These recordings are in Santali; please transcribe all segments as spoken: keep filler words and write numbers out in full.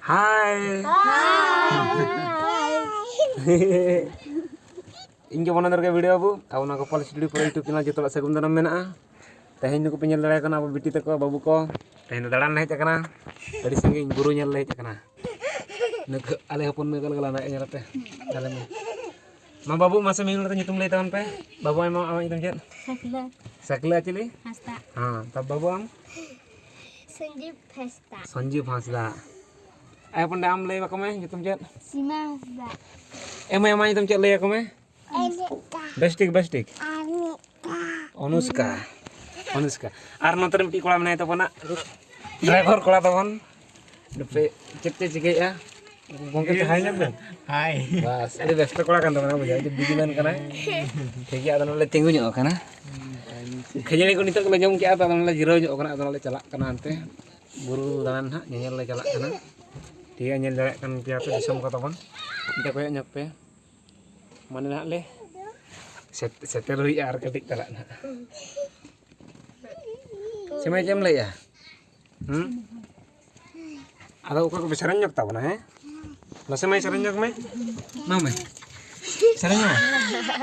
ᱦᱟᱭ᱾ ᱤᱧ ᱜᱮ ᱢᱚᱱᱮ ᱫᱚᱨᱠᱟᱨ ᱵᱷᱤᱰᱤᱭᱳ ᱵᱟᱹᱵᱩ, ᱟᱵᱚ ᱱᱚᱣᱟ ᱜᱳᱯᱟᱞ ᱥᱴᱩᱰᱤᱭᱳ ᱯᱩᱨᱟᱹ YouTube ᱪᱮᱱᱮᱞ ᱡᱚᱛᱚ ᱦᱚᱲᱟᱜ ᱥᱟᱹᱜᱩᱱ ᱫᱟᱨᱟᱢ ᱢᱮᱱᱟᱜᱼᱟ᱾ ᱛᱮᱦᱮᱧ ᱱᱩᱠᱩ ᱯᱮ ᱧᱮᱞ ᱫᱟᱲᱮᱭᱟᱠᱚ ᱠᱟᱱᱟ ᱟᱵᱚ ᱵᱤᱴᱤ ᱛᱟᱠᱚ ᱵᱟᱹᱵᱩ ᱠᱚ᱾ ᱛᱮᱦᱮᱧ ᱫᱚ ᱫᱟᱬᱟᱱ ᱞᱮ ᱦᱮᱡ ᱟᱠᱟᱱᱟ, ᱟᱹᱰᱤ ᱥᱟᱺᱜᱤᱧ ᱵᱩᱨᱩ ᱧᱮᱞ ᱞᱮ ᱦᱮᱡ ᱟᱠᱟᱱᱟ᱾ ᱱᱩᱠᱩ ᱟᱞᱮ ᱦᱚᱯᱚᱱ ᱢᱟᱹᱭ ᱚᱠᱟ ᱞᱮᱠᱟ ᱞᱟᱸᱫᱟᱭᱮᱫ ᱧᱮᱞ ᱯᱮ᱾ ᱧᱮᱞ ᱢᱮ᱾ ᱢᱟ ᱵᱟᱹᱵᱩ, ᱢᱟᱥᱮ ᱢᱤᱫ ᱦᱚᱲ ᱛᱮ ᱧᱩᱛᱩᱢ ᱞᱟᱹᱭ ᱛᱟᱵᱚᱱ ᱯᱮ᱾ ᱵᱟᱹᱵᱩ, ᱟᱢ, ᱟᱢᱟᱜ ᱧᱩᱛᱩᱢ ᱪᱮᱫ? ᱥᱟᱠᱞᱟ᱾ ᱥᱟᱠᱞᱟ ᱪᱤᱞᱤ? ᱦᱟᱸᱥᱫᱟ᱾ ᱦᱮᱸ, ᱛᱟ ᱵᱟᱹᱵᱩ ᱟᱢ? ᱥᱚᱧᱡᱤᱵ ᱦᱟᱸᱥᱫᱟ᱾ ᱥᱚᱧᱡᱤᱵ ᱦᱟᱸᱥᱫᱟ᱾ ᱟᱭ ᱦᱚᱯᱚᱱ ᱫᱟ, ᱟᱢ ᱞᱟᱹᱭ ᱟᱠᱚ ᱢᱮ, ᱧᱩᱛᱩᱢ ᱪᱮᱫ? ᱥᱤᱢᱟ ᱦᱟᱸᱥᱫᱟ᱾ ᱮ ᱢᱟᱹᱭ, ᱟᱢᱟᱜ ᱧᱩᱛᱩᱢ ᱪᱮᱫ? ᱞᱟᱹᱭ ᱟᱠᱚ ᱢᱮ᱾ ᱚᱱᱩᱥᱠᱟ᱾ ᱵᱮᱥ ᱴᱷᱤᱠ, ᱵᱮᱥ ᱴᱷᱤᱠ᱾ ᱚᱱᱩᱥᱠᱟ᱾ ᱚᱱᱩᱥᱠᱟ᱾ ᱚᱱᱩᱥᱠᱟ᱾ ᱟᱨ ᱱᱚᱛᱮ ᱨᱮ ᱢᱤᱫᱴᱤᱡ ᱠᱚᱲᱟ ᱢᱮᱱᱟᱭ ᱛᱟᱵᱚᱱᱟ, ᱰᱨᱟᱭᱵᱷᱟᱨ ᱠᱚᱲᱟ ᱛᱟᱵᱚᱱ᱾ ᱱᱚᱛᱮ ᱪᱮᱫ ᱯᱮ ᱪᱤᱠᱟᱹᱭᱮᱫᱼᱟ? ᱜᱚᱢᱠᱮ, ᱦᱟᱭ ᱧᱚᱜ ᱵᱮᱱ᱾ ᱦᱟᱭ᱾ ᱵᱟᱥ, ᱟᱹᱰᱤ ᱵᱮᱥᱛᱚ ᱠᱚᱲᱟ ᱠᱟᱱ ᱛᱟᱵᱚᱱᱟ, ᱵᱩᱡᱷᱟᱹᱣ, ᱟᱹᱰᱤ ᱵᱤᱡᱤ ᱢᱮᱱ ᱠᱟᱱᱟᱭ᱾ ᱴᱷᱤᱠ ᱜᱮᱭᱟ, ᱟᱫᱚ ᱱᱚᱰᱮ ᱞᱮ ᱛᱤᱸᱜᱩ ᱧᱚᱜ ᱟᱠᱟᱱᱟ᱾ ᱠᱷᱟᱹᱡᱟᱹᱲᱤ ᱠᱚ ᱱᱤᱛᱚᱜ ᱜᱮᱞᱮ ᱡᱚᱢ ᱠᱮᱜᱼᱟ, ᱛᱚ ᱟᱫᱚ ᱱᱚᱰᱮ ᱡᱤᱨᱟᱹᱣ ᱧᱚᱜ ᱟᱠᱟᱱᱟ, ᱟᱫᱚ ᱱᱚᱰᱮ ᱪᱟᱞᱟᱜ ᱠᱟᱱᱟ ᱦᱟᱱᱛᱮ ᱵᱩᱨᱩ ᱫᱟᱬᱟᱱ ᱦᱟᱸᱜ, ᱧᱮᱧᱮᱞ ᱞᱮ ᱪᱟᱞᱟᱜ ᱠᱟᱱᱟ᱾ ᱴᱷᱤᱠ ᱜᱮᱭᱟ, ᱧᱮᱞ ᱫᱟᱲᱮᱭᱟᱜ ᱠᱟᱱ ᱜᱮᱭᱟ ᱯᱮ ᱫᱤᱥᱚᱢ ᱠᱚ ᱛᱟᱵᱚᱱ᱾ ᱚᱱᱛᱮ ᱠᱚᱭᱚᱜ ᱧᱚᱜ ᱯᱮ, ᱢᱟᱱᱮ ᱱᱟᱦᱟᱜ ᱞᱮ ᱥᱮᱴ-, ᱥᱮᱴᱮᱨ ᱦᱩᱭᱩᱜᱼᱟ ᱟᱨ ᱠᱟᱹᱴᱤᱡ ᱪᱟᱞᱟᱜ ᱱᱟᱦᱟᱜ᱾ ᱥᱮ ᱢᱟᱹᱭ, ᱪᱮᱫ ᱮᱢ ᱞᱟᱹᱭᱮᱜᱼᱟ? ᱦᱩᱸ? ᱟᱫᱚ ᱚᱠᱟ ᱠᱚᱯᱮ ᱥᱮᱨᱮᱧ ᱧᱚᱜ ᱛᱟᱵᱚᱱᱟ, ᱦᱮᱸ? ᱢᱟᱥᱮ ᱢᱟᱹᱭ, ᱥᱮᱨᱮᱧ ᱧᱚᱜ ᱢᱮ᱾ ᱢᱟ ᱢᱟᱹᱭ, ᱥᱮᱨᱮᱧ ᱢᱮ᱾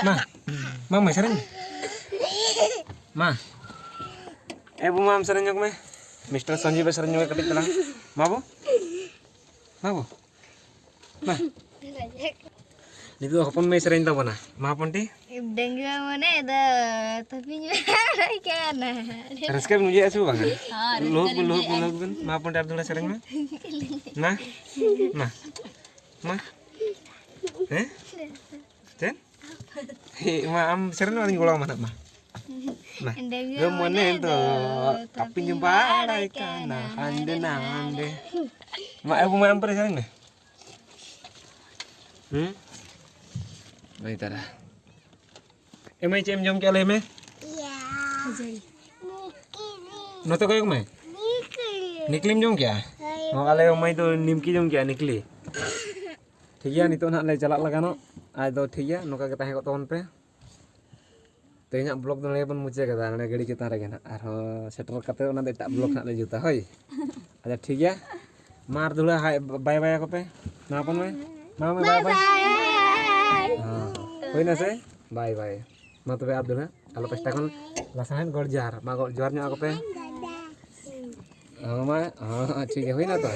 ᱢᱟ, ᱢᱟ ᱢᱟᱹᱭ, ᱥᱮᱨᱮᱧ ᱢᱮ᱾ ᱢᱟ᱾ ᱮ ᱵᱩ, ᱢᱟ ᱟᱢ ᱥᱮᱨᱮᱧ ᱧᱚᱜ ᱢᱮ᱾ ᱢᱤᱥᱴᱟᱨ ᱥᱚᱧᱡᱤᱵ ᱮ ᱥᱮᱨᱮᱧ ᱧᱚᱜ ᱠᱟᱹᱴᱤᱡ ᱛᱟᱞᱟᱝ᱾ ᱢᱟ ᱵᱩ᱾ ᱢᱟ ᱵᱩ᱾ ᱢᱟ᱾ ᱱᱤᱛᱚᱜ ᱫᱚ ᱦᱚᱯᱚᱱ ᱢᱟᱹᱭ ᱥᱮᱨᱮᱧ ᱛᱟᱵᱚᱱᱟ᱾ ᱢᱟ ᱦᱚᱯᱚᱱ ᱴᱤ᱾ ᱰᱟᱺᱜᱩᱣᱟᱹ ᱢᱚᱱᱮ ᱫᱚ ᱛᱟᱹᱯᱤᱧ ᱵᱟᱲᱟᱭ ᱠᱟᱱᱟ᱾ ᱨᱟᱹᱥᱠᱟᱹ ᱵᱤᱱ ᱵᱩᱡᱷᱟᱹᱣᱮᱫᱼᱟ ᱥᱮ ᱵᱟᱝᱟ? ᱦᱚᱸ, ᱨᱟᱹᱥᱠᱟᱹ ᱞᱩᱦᱩᱠ ᱞᱤᱧ ᱵᱤᱱ, ᱞᱩᱦᱩᱠ ᱵᱤᱱ, ᱵᱩᱡᱷᱟᱹᱣᱮᱫᱼᱟ᱾ ᱞᱩᱦᱩᱠ ᱵᱤᱱ᱾ ᱢᱟ ᱦᱚᱯᱚᱱ ᱴᱤ ᱟᱨ ᱫᱚᱦᱲᱟ ᱥᱮᱨᱮᱧ ᱢᱮ᱾ ᱢᱟ, ᱢᱟ᱾ ᱦᱮᱸ? ᱪᱮᱫ? ᱦᱮᱸ, ᱢᱟ ᱟᱢ ᱥᱮᱨᱮᱧ ᱢᱮ, ᱟᱨᱤᱧ ᱜᱚᱲᱚ ᱟᱢᱟ ᱱᱟᱜ, ᱢᱟ᱾ ᱢᱟ᱾ ᱰᱟᱺᱜᱩᱣᱟᱹ ᱰᱟᱺᱜᱩᱣᱟᱹ ᱢᱚᱱᱮ ᱢᱚᱱᱮ ᱫᱚ ᱫᱚ ᱛᱟᱹᱯᱤᱧ ᱛᱟᱹᱯᱤᱧ ᱵᱟᱲᱟᱭ ᱵᱟᱲᱟᱭ ᱠᱟᱱᱟ ᱠᱟᱱᱟ ᱦᱟᱸᱰᱮ ᱦᱟᱸᱰᱮ ᱱᱟᱸᱰᱮ᱾ ᱱᱟᱸᱰᱮ᱾ ᱢᱟ, ᱟᱵᱚ ᱢᱟ ᱟᱢ ᱯᱟᱨᱮ ᱥᱮᱨᱮᱧ ᱢᱮ᱾ ᱦᱩᱸ? ᱱᱩᱭ ᱛᱟᱨᱟ᱾ ᱮ ᱢᱟᱹᱭ, ᱪᱮᱫ ᱮᱢ ᱡᱚᱢ ᱠᱮᱜᱼᱟ, ᱞᱟᱹᱭ ᱢᱮ? ᱠᱷᱟᱹᱡᱟᱹᱲᱤ᱾ ᱱᱚᱛᱮ ᱠᱚᱭᱚᱜ ᱢᱮ᱾ ᱱᱤᱠᱞᱤᱢ ᱡᱚᱢ ᱠᱮᱜᱼᱟ? ᱦᱳᱭ᱾ ᱦᱚᱸ, ᱟᱞᱮ ᱢᱟᱹᱭ ᱫᱚ ᱱᱤᱢᱠᱤ ᱡᱚᱢ ᱠᱮᱜᱼᱟ, ᱱᱤᱠᱞᱤ᱾ ᱴᱷᱤᱠ ᱜᱮᱭᱟ, ᱱᱤᱛᱚᱜ ᱱᱟᱦᱟᱜ ᱞᱮ ᱪᱟᱞᱟᱜ ᱞᱟᱜᱟᱱᱚᱜ᱾ ᱟᱫᱚ ᱴᱷᱤᱠ ᱜᱮᱭᱟ, ᱱᱚᱝᱠᱟ ᱜᱮ ᱛᱟᱦᱮᱸ ᱠᱚᱜ ᱛᱟᱵᱚᱱ ᱯᱮ᱾ ᱛᱮᱦᱮᱧᱟᱜ ᱵᱞᱚᱜ ᱫᱚ ᱱᱚᱰᱮ ᱜᱮᱵᱚᱱ ᱢᱩᱪᱟᱹᱫ ᱠᱟᱫᱟ, ᱱᱚᱰᱮ ᱜᱟᱹᱰᱤ ᱪᱮᱛᱟᱱ ᱨᱮᱜᱮ ᱱᱟᱦᱟᱜ᱾ ᱟᱨᱦᱚᱸ ᱥᱮᱴᱮᱨ ᱠᱟᱛᱮ ᱚᱱᱟ ᱫᱚ ᱮᱴᱟᱜ ᱵᱞᱚᱜ ᱱᱟᱦᱟᱜ ᱞᱮ ᱡᱩᱛᱟ, ᱦᱳᱭ᱾ ᱟᱪᱪᱷᱟ, ᱴᱷᱤᱠ ᱜᱮᱭᱟ, ᱢᱟ ᱟᱨ ᱫᱩᱦᱲᱟᱹ ᱦᱟᱭ, ᱵᱟᱭ ᱵᱟᱭ ᱟᱠᱚ ᱯᱮ, ᱢᱟ ᱦᱚᱯᱚᱱ ᱢᱮ, ᱢᱟ ᱢᱮ ᱵᱟᱭ ᱵᱟᱭ᱾ ᱦᱮᱸ, ᱦᱩᱭᱱᱟ ᱥᱮ? ᱵᱟᱭ ᱵᱟᱭ᱾ ᱢᱟ ᱛᱚᱵᱮ ᱟᱨ ᱫᱩᱦᱲᱟᱹ, ᱟᱞᱚ ᱯᱟᱥᱴᱟ ᱠᱷᱚᱱ ᱞᱟᱥᱟᱲᱦᱮᱫ ᱜᱚᱰ ᱡᱚᱦᱟᱨ, ᱢᱟ ᱜᱚᱰ ᱡᱚᱦᱟᱨ ᱧᱚᱜ ᱟᱠᱚ ᱯᱮ᱾ ᱦᱚᱸ ᱢᱟ, ᱦᱚᱸ, ᱴᱷᱤᱠ ᱜᱮᱭᱟ, ᱦᱩᱭᱱᱟ ᱛᱚ?